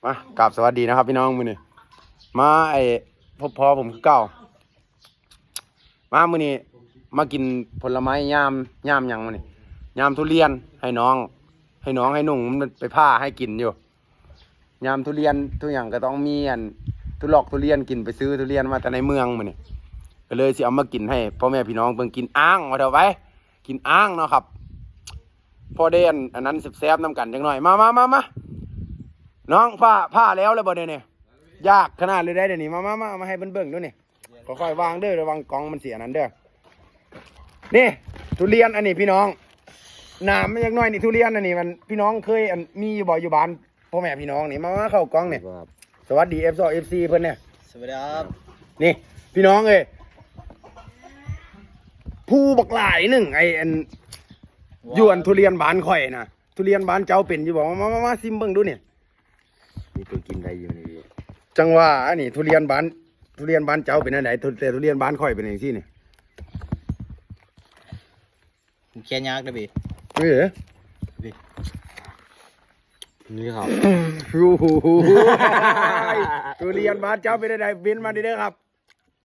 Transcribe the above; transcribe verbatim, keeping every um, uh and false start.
อ่ะ กราบสวัสดีนะครับพี่น้อง มื้อนี้ มาไอ้ พบพ้อผมคือเก่า มามื้อนี้ มากินผลไม้ยาม ยามหยังมื้อนี้ ยามทุเรียน ให้น้อง ให้น้อง ให้นุ่งมันไปผ่าให้กินอยู่ ยามทุเรียน ทุกอย่างก็ต้องมีอัน ทุลอกทุเรียนกิน ไปซื้อทุเรียนมาแต่ในเมืองมื้อนี้ ก็เลยสิเอามากินให้พ่อแม่พี่น้องเบิ่ง กินอ้าง ว่าเถาะไป กินอ้างเนาะครับ พอได้อัน อันนั้นแซ่บๆนำกันจักหน่อย มามามามา น้อง ผ่า ผ่าแล้วเลยบ่เดี๋ยวนี้ ยากขนาดเลยได้เดี๋ยวนี้ มามามา มาให้เพิ่นเบิ่งดูนี่ ค่อยๆวางเด้อ ระวังกล่องมันเสียนั้นเด้อ นี่ ทุเรียนอันนี้พี่น้อง หนามมันจักหน่อยนี่ ทุเรียนอันนี้มัน พี่น้องเคยอัน มีอยู่บ่อยู่บ้าน พ่อแม่พี่น้องนี่ มามาเข้ากล่องนี่ ครับ สวัสดี เอฟซี เอฟซี เพิ่นเนี่ย สวัสดีครับ นี่ พี่น้องเอ้ย ภูบักหลายหนึ่ง ไอ้อัน ว้าว ยวนทุเรียนบ้านข่อยนะ ทุเรียนบ้านเจ้าเป็นอยู่บ่ มามามามาซิมเบิ่งดูนี่ มีตัวกินได้อยู่นี่พี่ จังว่าอันนี้ทุเรียนบ้าน ทุเรียนบ้านเจ้าเป็นอันไหน ทุ แต่ทุเรียนบ้านข่อยเป็นจังซี่นี่ แค่ยากเด้อพี่ เออ นี่ครับ โอ้โห ทุเรียนบ้านเจ้าเป็นอันไหน เม้นมาได้เด้อครับ